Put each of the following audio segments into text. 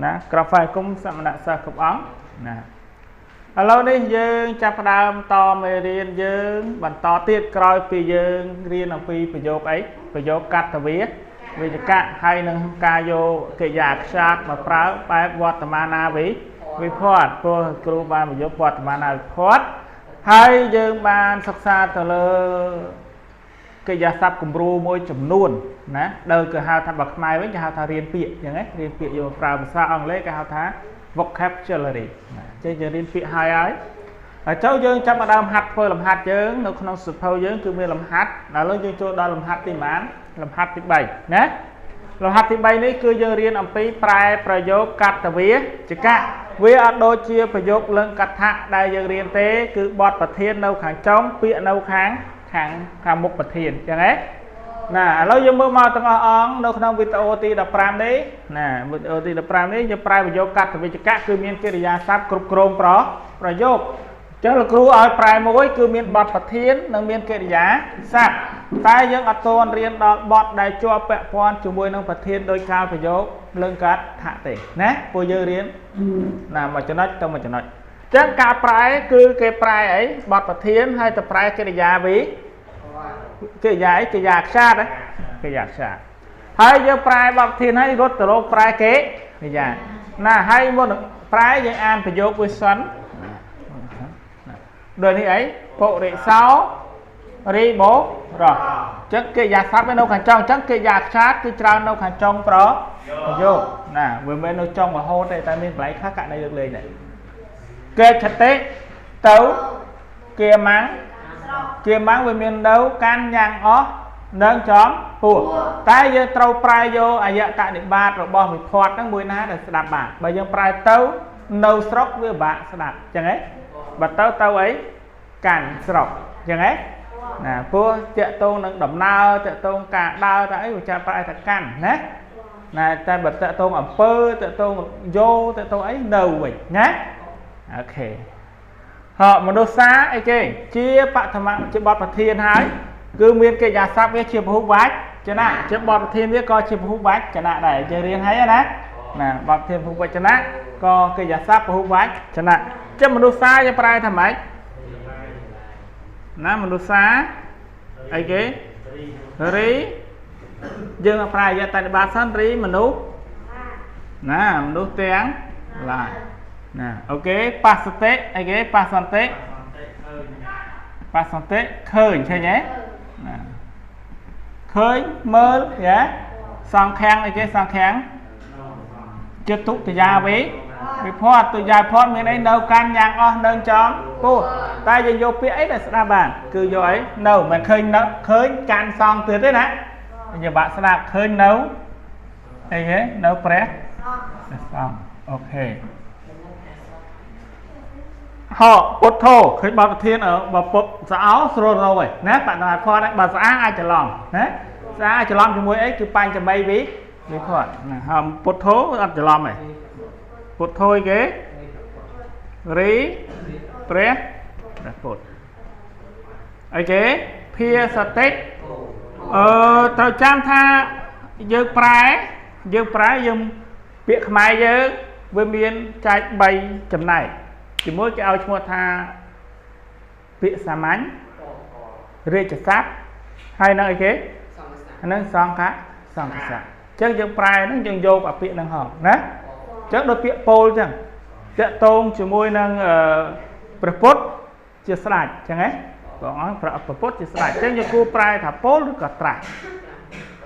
ណាក្របហ្វាយគុំសមណសិស្សគ្រប់អង្គណាឥឡូវនេះយើងចាប់ផ្ដើមតមេរៀនយើងបន្តទៀតក្រោយពីយើងរៀនអំពីប្រយោគអីប្រយោគកតវវិជ្ជកៈហើយនឹងការយកកិរិយាអក្សរមកប្រើបែបវត្តមានាវិវិភ័តព្រោះគ្រូបានប្រយោគវត្តមានាវិភ័តហើយយើងបានសិក្សាទៅលើកិរិយាសព្ទគំរូមួយចំនួនណាដែលគេហៅថាបើខ្មែរវិញគេហៅថារៀនពាក្យអញ្ចឹងណារៀនពាក្យយកប្រើភាសាអង់គ្លេសគេហៅថា vocabulary ណាអញ្ចឹងយើងរៀនពាក្យហើយហើយហើយចូលយើងចាប់ផ្ដើមហាត់ធ្វើលំហាត់យើងនៅក្នុងសៀវភៅយើងគឺមានលំហាត់ឥឡូវយើងចូលដល់លំហាត់ទីប៉ុន្មានលំហាត់ទី3ណាលំហាត់ទី3នេះគឺយើងរៀនអំពីប្រែប្រយោគកតវាចកៈវាអត់ដូចជាប្រយោគលឹងកថាដែលយើងរៀនទេគឺបទប្រធាននៅខាងចុងពាក្យនៅខាងខាងខាងមុខប្រធានអញ្ចឹងហ៎ណាឥឡូវយើងមើលមកទាំងអស់អង្គនៅក្នុងវីដេអូទី15នេះណាវីដេអូទី15នេះយើងប្រែប្រយោគកតវិជ្ជកៈគឺមានកិរិយាសព្ទគ្រប់គ្រងប្រយោគអញ្ចឹងលោកគ្រូឲ្យប្រែមួយគឺមានបទប្រធាននិងមានកិរិយាសព្ទតែយើងអត់ទាន់រៀនដល់បទដែលជាប់ពាក់ព័ន្ធជាមួយនឹងប្រធានដោយកាលប្រយោគលឹងកថាទេណាពួកយើងរៀនណាមួយចំណុចទៅមួយចំណុចអញ្ចឹងការប្រែគឺគេប្រែអីបទប្រធានហើយទៅប្រែកិរិយាវិកិរិយាអីកិរិយាអក្សរណាកិរិយាអក្សរហើយយើងប្រែបទប្រធានហើយរត់ទៅរកប្រែគេកិរិយាណាហើយមុននឹងប្រែយើងអានប្រយោគមួយសិនដូចនេះអីពុរិសោរីបោរោះអញ្ចឹងកិរិយាសព្ទវានៅខាងចុងអញ្ចឹងកិរិយាអក្សរគឺច្រើននៅខាងចុងប្រយោគណាវាមិនមែននៅចុងរហូតទេតែមានកន្លែងខ្លះករណីលើកលែងដែរគេឆតិទៅគាម៉ាំងគាម៉ាំងវាមាននៅកាន់ញ៉ាំងអស់នឹងចំពោះតែយើងត្រូវប្រែយកអយតនិបាតរបស់វិភ័តហ្នឹងមួយណាដែលស្ដាប់បានបើយើងប្រែទៅនៅស្រុកវាពិបាកស្ដាប់អញ្ចឹងហ៎បើទៅទៅអីកាន់ស្រុកអញ្ចឹងហ៎ណាព្រោះតាក់ទងនឹងដំណើរតាក់ទងការដើរតែអីវាចាំប្រែថាកាន់ណាណាតែបើតាក់ទងអំពើតាក់ទងយោតាក់ទងអីនៅវិញណាអូខេហកមនុស្សសាអីគេជាបឋមជាបទប្រធានហើយគឺមានកិរិយាសព្ទវាជាពហុវចនៈជាបទប្រធានវាក៏ជាពហុវចនៈដែរយើងរៀនហើយណាណាបទប្រធានពហុវចនៈក៏កិរិយាសព្ទពហុវចនៈចឹងមនុស្សសាយើងប្រែថាម៉េចណាមនុស្សសាអីគេរីយើងប្រែរយៈតនិបាតសិនរីមនុស្សណាមនុស្សទាំងឡាយណាអូខេបាសតិអីគេបាសន្តិបាសន្តិឃើញឃើញទេណាឃើញមើលយ៉ាសង្ខាំងអីគេសង្ខាំងជាទុតិយាវេវិភ័តទុតិយាភ័តមានអីនៅកាន់យ៉ាងអស់នឹងចំពោះតែយើងយកពាក្យអីដែលស្ដាប់បានគឺយកអីនៅមិនឃើញនៅឃើញកាន់សងទៀតទេណាយើងបាក់ស្ដាប់ឃើញនៅអីគេនៅព្រះសង្ឃអូខេហោពុទ្ធោឃើញបទប្រធានបើពុទ្ធស្អោស្រួលរកហើយណាបដិភ័តបើស្អាងអាចច្រឡំណាស្អាងអាចច្រឡំជាមួយអីគឺបញ្ចមីវិវិភ័តណាហើយពុទ្ធោអត់ច្រឡំទេពុទ្ធោអីគេរីព្រះព្រះពុទ្ធអីគេភាសតិអឺត្រូវចាំថាយើងប្រែយើងប្រែយើងពាក្យខ្មែរយើងវាមានចែក3ចំណែកជាមួយគេឲ្យឈ្មោះថាពាក្យសាមញ្ញរាជស័ព្ទហើយនឹងអីគេហ្នឹងសង្ឃៈសង្ឃស័ព្ទអញ្ចឹងយើងប្រែហ្នឹងយើងយកអាពាក្យហ្នឹងហងណាអញ្ចឹងដូចពាក្យពោលអញ្ចឹងតាក់ទងជាមួយនឹងអឺព្រះពុទ្ធជាស្ដេចអញ្ចឹងហ៎បងអង្គព្រះពុទ្ធជាស្ដេចអញ្ចឹងយើងគួរប្រែថាពោលឬក៏ត្រាស់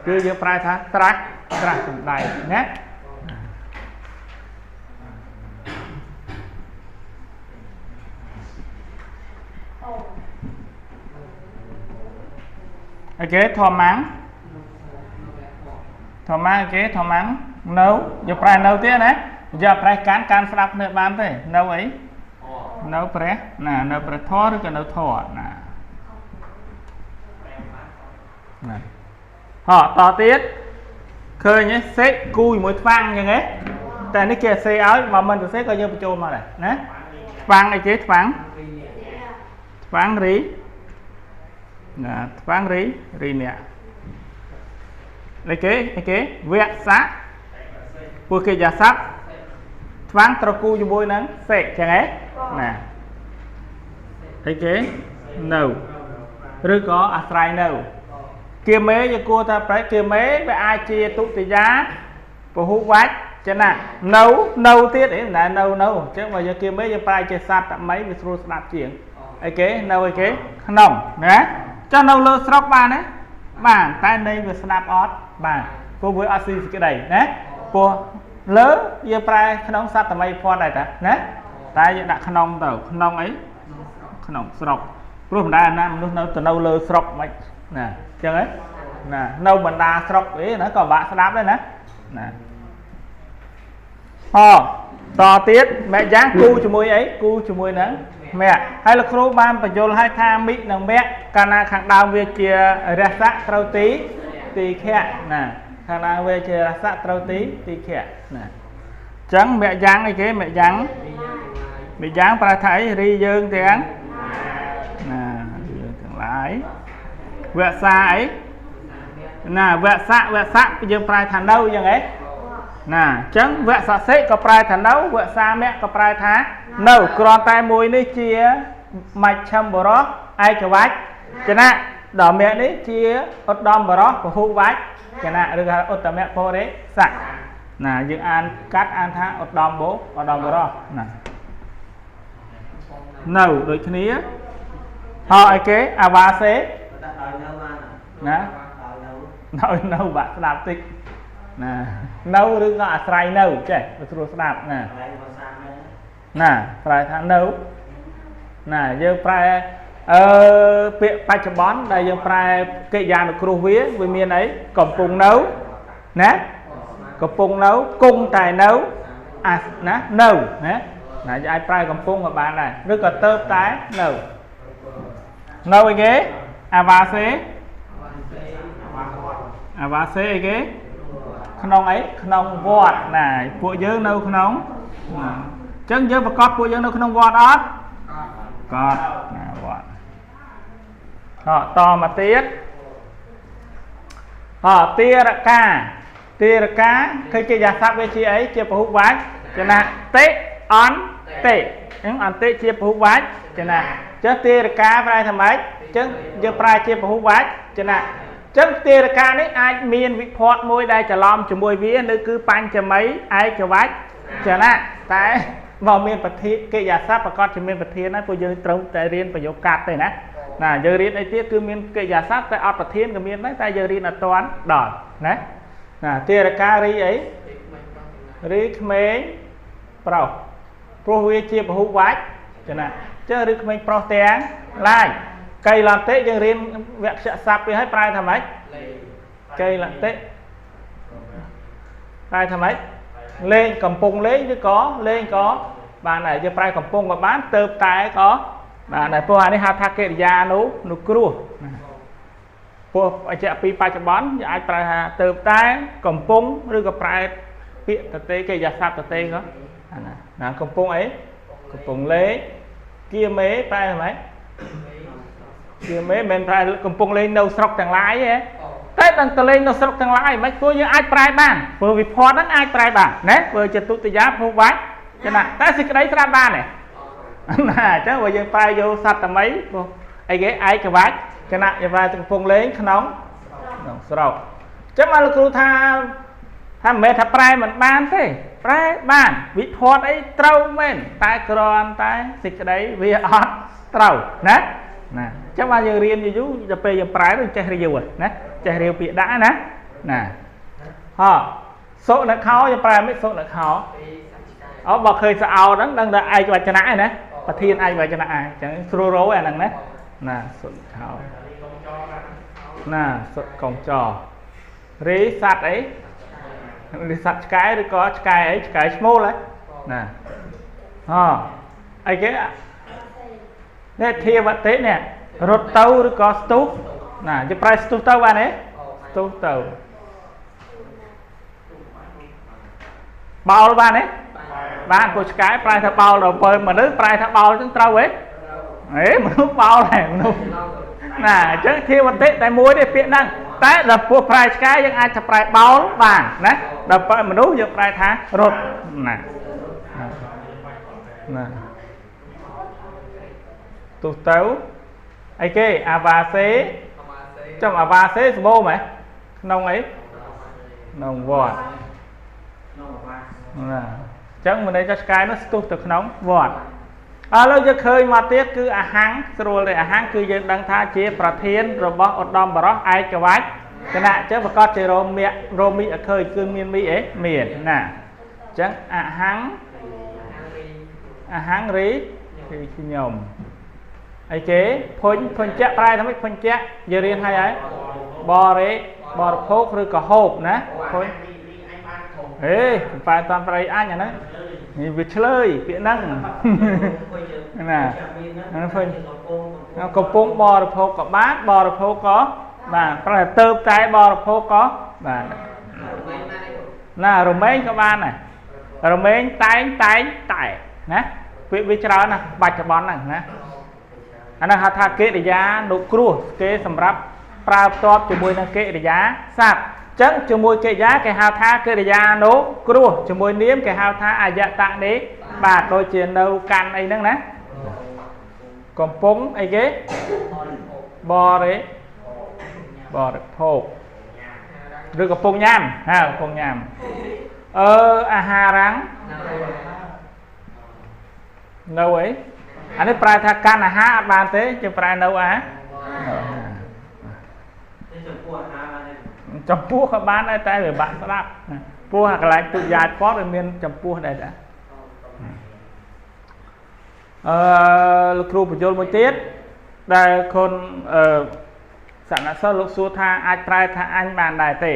គឺយើងប្រែថាត្រាស់ត្រាស់សំដែងណាអូខេធម្មំធម្មំអូខេធម្មំនៅយកប្រែនៅទៀតណាយកប្រែកាន់កាន់ស្ដាប់គ្នាបានទេនៅអីនៅព្រះណានៅព្រះធម៌ឬក៏នៅធម៌ណាណាហោតទៀតឃើញទេសេគូជាមួយថ្វាំងអញ្ចឹងហ៎តែនេះគេសេឲ្យមកមិនទៅសេក៏យើងបញ្ចូលមកដែរណាថ្វាំងអីគេថ្វាំងថ្វាំងរីណាថ្វាំងរីរីអ្នកអីគេអីគេវៈសៈពួកគេយាស័ព្ទ ថ្វាំងត្រូវគូជាមួយនឹងសេចឹងហ៎ណាអីគេនៅឬក៏អាស្រ័យនៅគាមេយើងគួរថាប្រែគាមេវាអាចជាទុតិយាពហុវចនៈនៅនៅទៀតអីមិនដែលនៅនៅអញ្ចឹងបើយើងគាមេយើងប្រែជាសត្វតមីវាស្រួលស្ដាប់ជាងអីគេនៅអីគេក្នុងណាចុះនៅលើស្រុកបានទេបានតែន័យវាស្ដាប់អត់បានព្រោះវាអត់ស៊ីសេចក្តីណាព្រោះលើយើងប្រែក្នុងសត្វតមីភ័ណ្ឌដែរតាណាតែយើងដាក់ក្នុងទៅក្នុងអី ក្នុងស្រុកព្រោះមិនដែលណាមនុស្សនៅទៅនៅលើស្រុកមិនណាអញ្ចឹងហ៎ណានៅបណ្ដាស្រុកអីណាក៏បាក់ស្ដាប់ដែរណាណាអតទៀតមគ្គយ៉ាងគូជាមួយអីគូជាមួយនឹងមគ្គហើយលោកគ្រូបានបញ្យល់ឲ្យថាមិនិងមគ្គកាលណាខាងដើមវាជារសៈត្រូវទីទីខៈណាខាងដើមវាជារសៈត្រូវទីទីខៈណាអញ្ចឹងមគ្គយ៉ាងអីគេមគ្គយ៉ាងមគ្គយ៉ាងប្រែថាអីរីយើងទាំង ណាយើងទាំងឡាយវក្សាអីណាវស្សៈវស្សៈយើងប្រែថានៅអញ្ចឹងហ៎ណាអញ្ចឹងវស្សសិក៏ប្រែថានៅវស្សាមៈក៏ប្រែថានៅគ្រាន់តែមួយនេះជាមជ្ឈិមបរោះឯកវចនៈដល់មៈនេះជាឧត្តមបរោះពហុវចនៈឬហៅឧត្តមពុរិសៈណាយើងអានកាត់អានថាឧត្តមបោឧត្តមបរោះណានៅដូចគ្នា ហោអីគេអាវ៉ាសេ ដាក់ដោយនៅបាន ណា ដោយនៅ នៅនៅបាក់ស្ដាប់តិចណានៅឬក៏អាស្រ័យនៅចេះវាស្រួលស្ដាប់ណា កន្លែងភាសាហ្នឹង ណាប្រែថានៅណាយើងប្រែអឺពាក្យបច្ចុប្បន្នដែលយើងប្រែកិរិយានុគ្រោះវាវាមានអីកំពុងនៅណាកំពុងនៅគង់តែនៅអាណានៅណាណាយើងអាចប្រែកំពុងក៏បានដែរឬក៏ទៅតែនៅនៅអីគេអាវ៉ាសេអាវ៉ាសេអីគេក្នុងអីក្នុងវត្តណាពួកយើងនៅក្នុងណាអញ្ចឹងយើងប្រកាសពួកយើងនៅក្នុងវត្តអត់កត់ណាវត្តអតមកទៀតអទារកាទារកាឃើញកិរិយាសព្ទវាជាអីជាពហុវចនៈតិអន្តិអញ្ចឹងអន្តិជាពហុវចនៈអញ្ចឹងទារកាប្រែថាម៉េចអញ្ចឹងយើងប្រែជាពហុវចនៈអញ្ចឹងទារកានេះអាចមានវិភ័តមួយដែលច្រឡំជាមួយវានៅគឺបញ្ចមីឯកវចនៈតែបើមានប្រធានកិរិយាសព្ទប្រកាសជាមានប្រធានហើយពួកយើងត្រូវតែរៀនប្រយោគកាត់ទេណាណាយើងរៀនអីទៀតគឺមានកិរិយាសព្ទតែអត់ប្រធានក៏មានដែរតែយើងរៀនអត់ទាន់ដល់ណាណាទារការីអីរីក្មេងប្រុសព្រោះវាជាពហុវចនៈអញ្ចឹងឬក្មេងប្រុសទាំងឡាយកៃលន្តិយើងរៀនវគ្គស័ព្ទវាឲ្យប្រែថាម៉េចកៃលន្តិប្រែថាម៉េចលេងកំពុងលេងឬក៏លេងក៏បានដែរយើងប្រែកំពុងក៏បានទៅតែក៏បានដែរព្រោះអានេះហៅថាកិរិយានោះនុគ្រោះណាព្រោះអញ្ចឹងពីបច្ចុប្បន្នយើងអាចប្រែថាទៅតែកំពុងឬក៏ប្រែពាក្យតទេកិរិយាសព្ទតទេក៏អាណាណាកំពុងអីកំពុងលេងគៀមេប្រែថាម៉េចគៀមេមិនមែនប្រែកំពុងលេងនៅស្រុកទាំងឡាយទេតែដល់ទៅលេងនៅស្រុកទាំងឡាយមិនព្រោះយើងអាចប្រែបានព្រោះវិភ័តហ្នឹងអាចប្រែបានណាព្រោះជាទុតិយាភូវចនៈតែសេចក្តីស្រាប់បានទេណាអញ្ចឹងបើយើងប្រែយកសត្វតមីព្រោះអីគេឯកវចគណៈយើងប្រែកំពុងលេងក្នុងក្នុងស្រុកអញ្ចឹងមកលោកគ្រូថាថាមិនមែនថាប្រែមិនបានទេប្រែបានវិភ័តអីត្រូវមែនតែគ្រាន់តែសេចក្តីវាអត់ត្រូវណាណាអញ្ចឹងមកយើងរៀនយូរៗដល់ពេលយើងប្រែទៅចេះរាវណាចេះរាវពាក្យដាក់ណាណាហ៎សុនខោយើងប្រែមិនសុនខោ អូបើឃើញស្អោហ្នឹងដឹងតែឯកវចនៈឯណាប្រធានឯកវចនៈឯងអញ្ចឹងស្រួលរោអាហ្នឹងណាណាសុទ្ធខោណាសុទ្ធកងចរីសัตว์អីរីសัตว์ឆ្កែឬក៏ឆ្កែអីឆ្កែឈ្មោលហ៎ណាហ៎អីគេនេះធាវតិនេះរត់ទៅឬក៏ស្ទុះណាយើងប្រែស្ទុះទៅបានទេស្ទុះទៅបោលបានទេ បានពួកឆ្កែប្រែថាបោលដល់ពេលមនុស្សប្រែថាបោលចឹងត្រូវទេអេមនុស្សបោលដែរមនុស្សណាអញ្ចឹងធាវតិតែមួយទេពាក្យហ្នឹងតែដល់ពួកប្រែឆ្កែយើងអាចថាប្រែបោលបានណាដល់ពេលមនុស្សយើងប្រែថារត់ណា ណាទុះទៅអីគេអាវ៉ាសេចំអាវ៉ាសេសម្បូរម៉េចក្នុងអីក្នុងវត្ត ក្នុងអាវ៉ាស ណាអញ្ចឹងមិនន័យថាឆ្កែនោះស្ទុះទៅក្នុងវត្តឥឡូវយើងឃើញមកទៀតគឺអាហាំងស្រួលទេអាហាំងគឺយើងដឹងថាជាប្រធានរបស់ឧត្តមបរោះឯកវចគណៈអញ្ចឹងប្រកាសជារោមៈរោមីអឃើញគឺមានមីអីមានណាអញ្ចឹងអាហាំងអាហាំងរីគឺខ្ញុំអីគេភុញភុញជៈប្រែថាម៉េចភុញជៈយើងរៀនហើយហើយបរិបរិភោគឬក៏ហូបណាភុញ ហេកំប៉ែតាមប្រៃអញអាហ្នឹងនេះវាឆ្លើយពាក្យហ្នឹង ណា ឃើញ កំពុងបរិភោគក៏បានបរិភោគក៏បានប្រែទៅតែបរិភោគក៏បានណារមែងក៏បានដែររមែងតែងតែងតែណាពាក្យវាច្រើនណាស់បច្ចុប្បន្នហ្នឹងណាអាហ្នឹងហៅថាកិរិយានុគ្រោះគេសម្រាប់ប្រើផ្ទាប់ជាមួយនឹងកិរិយាសព្ទចឹងជាមួយកិរិយាគេហៅថាកិរិយានុគ្រោះជាមួយនាមគេហៅថាអយតៈនេះបាទដូចជានៅកាន់អីហ្នឹងណាកំពុងអីគេបរិបរិភោគឬកំពុងញ៉ាំហាកំពុងញ៉ាំអឺអាហារំនៅអីអានេះប្រែថាកាន់អាហារអត់បានទេយើងប្រែនៅអានៅអាហារ ចំពោះអាហារបានទេ ចំពោះក៏បានដែរតែវាបាក់ស្ដាប់ណាព្រោះអាកន្លែងទុយាយពតវាមានចំពោះដែរតាអឺលោកគ្រូបញ្យលមួយទៀតដែលគុណអឺសមណសិស្សលោកសួរថាអាចប្រែថាអញបានដែរទេ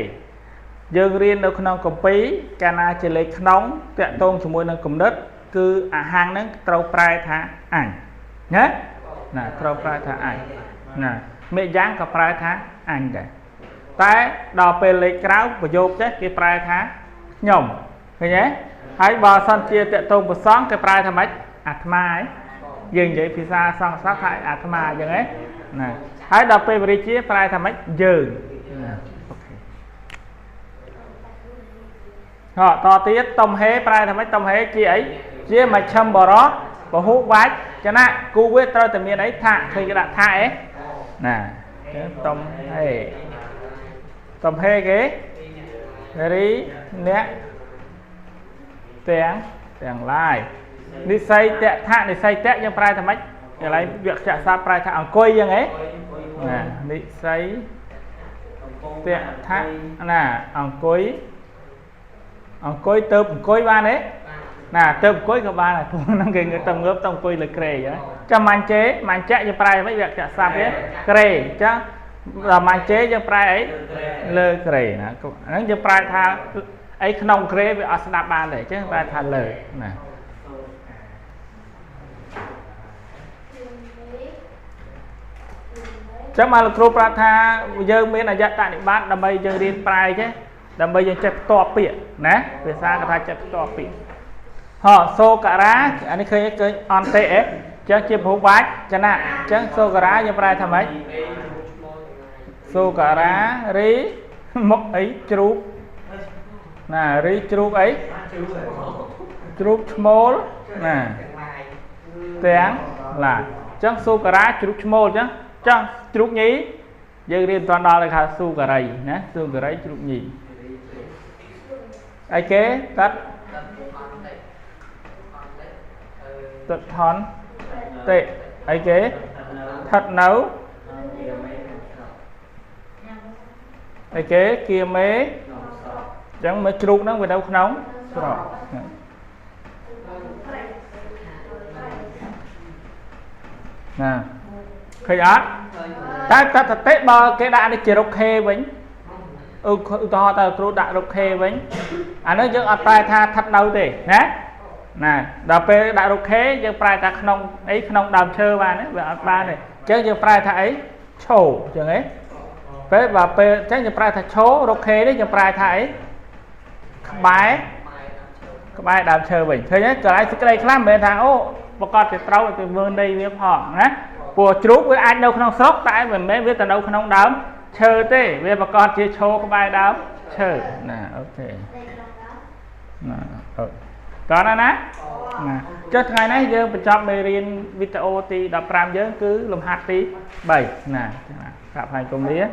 យើងរៀននៅក្នុងគម្ពីរកាលណាជាលេខក្នុងតាក់ទងជាមួយនឹងគំនិតគឺអាហាងហ្នឹងត្រូវប្រែថាអញណាណាត្រូវប្រែថាអញណាមេយ៉ាងក៏ប្រែថាអញដែរ តែដល់ពេលលេខក្រៅប្រយោគចេះគេប្រែថាខ្ញុំឃើញទេហើយបើសិនជាតកតងប្រសងគេប្រែថាម៉េចអាត្មាឯងយើងនិយាយភាសាសង្ស្ក្រឹតថាអាត្មាអញ្ចឹងឯងណាហើយដល់ពេលវរិជាប្រែថាម៉េចយើងណាអូខេហ៎តទៀតតំហេប្រែថាម៉េចតំហេជាអីជាមជ្ឈិមបរោះពហុវចនៈគូវាត្រូវតែមានអីថាឃើញគេដាក់ថាអីណាអញ្ចឹងតំហេ តំហេគេរីអ្នកទាំងទាំងឡាយនិស័យតៈថានិស័យតៈយើងប្រែថាម៉េចកន្លែងវគ្គសាស្ត្រប្រែថាអង្គុយយ៉ាងហ៎ណានិស័យតៈថាណាអង្គុយអង្គុយទៅអង្គុយបានទេណាទៅអង្គុយក៏បានដែរព្រោះហ្នឹងគេងើបទៅងើបទៅអង្គុយលើគ្រែអញ្ចឹងចាំម៉ាញ់ជេម៉ាញ់ចាក់យើងប្រែម៉េចវគ្គសាស្ត្រវាគ្រែអញ្ចឹងដល់ម៉ាញ់ជេយើងប្រែអី លើក្រេណាហ្នឹងយើងប្រែថាអីក្នុងក្រេវាអត់ស្ដាប់បានទេអញ្ចឹងប្រែថាលើណាអញ្ចឹងមកលោកគ្រូប្រាប់ថាយើងមានអយតនិបាតដើម្បីយើងរៀនប្រែចេះដើម្បីយើងចេះផ្ទាប់ពាក្យណាភាសាគេថាចេះផ្ទាប់ពាក្យហោសូការ៉ាអានេះឃើញឃើញអន្តេអេអញ្ចឹងជាពហុបាច់ចណៈអញ្ចឹងសូការ៉ាយើងប្រែថាម៉េចសូការ៉ារីមុខអីជ្រូកណារីជ្រូកអីជ្រូកឈ្មោលណាទាំងឡាអញ្ចឹងសូការ៉ាជ្រូកឈ្មោលអញ្ចឹងចង់ជ្រូកញីយើងរៀនមិនទាន់ដល់ទេថាសូការីណាសូការីជ្រូកញីអីគេតាត់ទឹកថនតិអីគេស្ថិតនៅអីគេគៀមេអញ្ចឹងមើលជ្រូកហ្នឹងវានៅក្នុងស្រុកណាឃើញអត់តែតតតិបើគេដាក់នេះជារុក្ខេវិញឧទាហរណ៍តើគ្រូដាក់រុក្ខេវិញអានេះយើងអត់ប្រែថាស្ថិតនៅទេណាណាដល់ពេលដាក់រុក្ខេយើងប្រែថាក្នុងអីក្នុងដើមឈើបានទេវាអត់បានទេអញ្ចឹងយើងប្រែថាអីឈោអញ្ចឹងហ៎ពេលបើពេលអញ្ចឹងយើងប្រែថាឈោរុក្ខេនេះយើងប្រែថាអីក្បែរក្បែរដើមឈើវិញឃើញទេកន្លែងសេចក្តីខ្លះមិនមែនថាអូប្រកាសជាត្រូវទៅមើលន័យវាផងណាព្រោះជ្រូកវាអាចនៅក្នុងស្រុកតែមិនមែនវាទៅនៅក្នុងដើមឈើទេវាប្រកាសជាឈោក្បែរដើមឈើណាអូខេណាអូតោះណាណា ណាចុះថ្ងៃនេះយើងបញ្ចប់មេរៀនវីដេអូទី15យើងគឺលំហាត់ទី3ណាប្រាប់ឲ្យគុំលា។